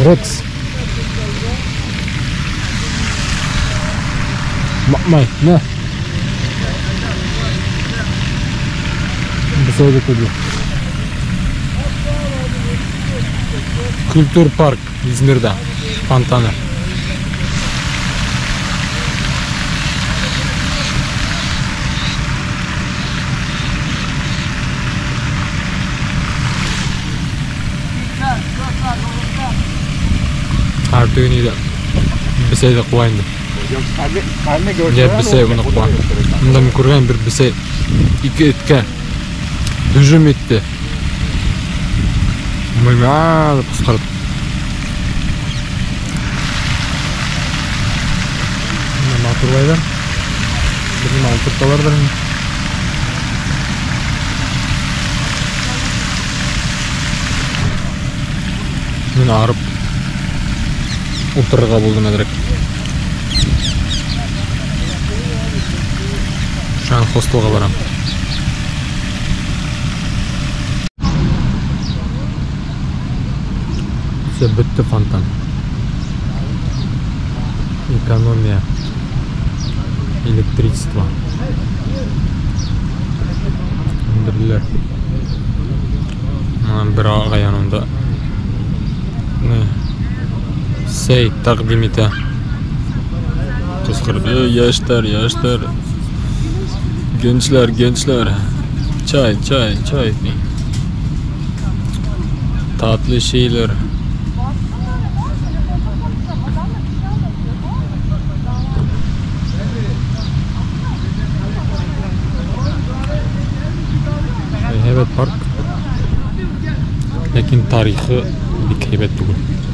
Рекс. Май, на. Бесәйҙе күрҙе. Kültür Park İzmir'de. Фонтаны. Артыгын бесәйҙе ҡыуа инде. Йә бесәй уны ҡыуа. Унда мин күргән бер бесәй ике эткә һөжүм итте. Мыйма тип ҡысҡырып. Мына матурлайҙар. Бер нимә ултырталарҙыр инде. Мин арып ултырырға булдым әҙерәк. Шунан хостелға барам. Все, бөттө фонтан. Экономия электричества. Һүндерҙеләр. Мына бер ағай янында сәй тәҡдим итә. Ҡысҡырып, эй, йәштәр, йәштәр. Gençler, gençler. Çay, çay, çay. Tatlı şeyler. Һәйбәт парк. Ләкин тарихы бик һәйбәт түгел.